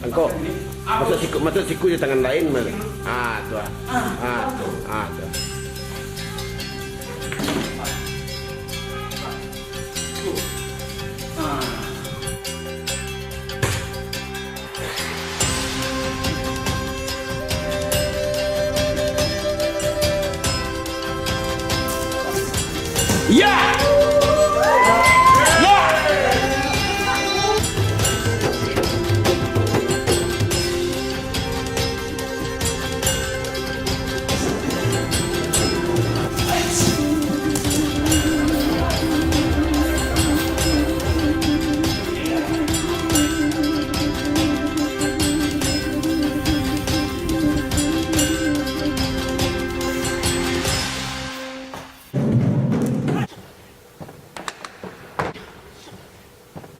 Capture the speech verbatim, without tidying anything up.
Angko. Masuk siku, masuk siku jo tangan lain, mah. Ah, tu ah. Ah, ah, tu ah. Ya!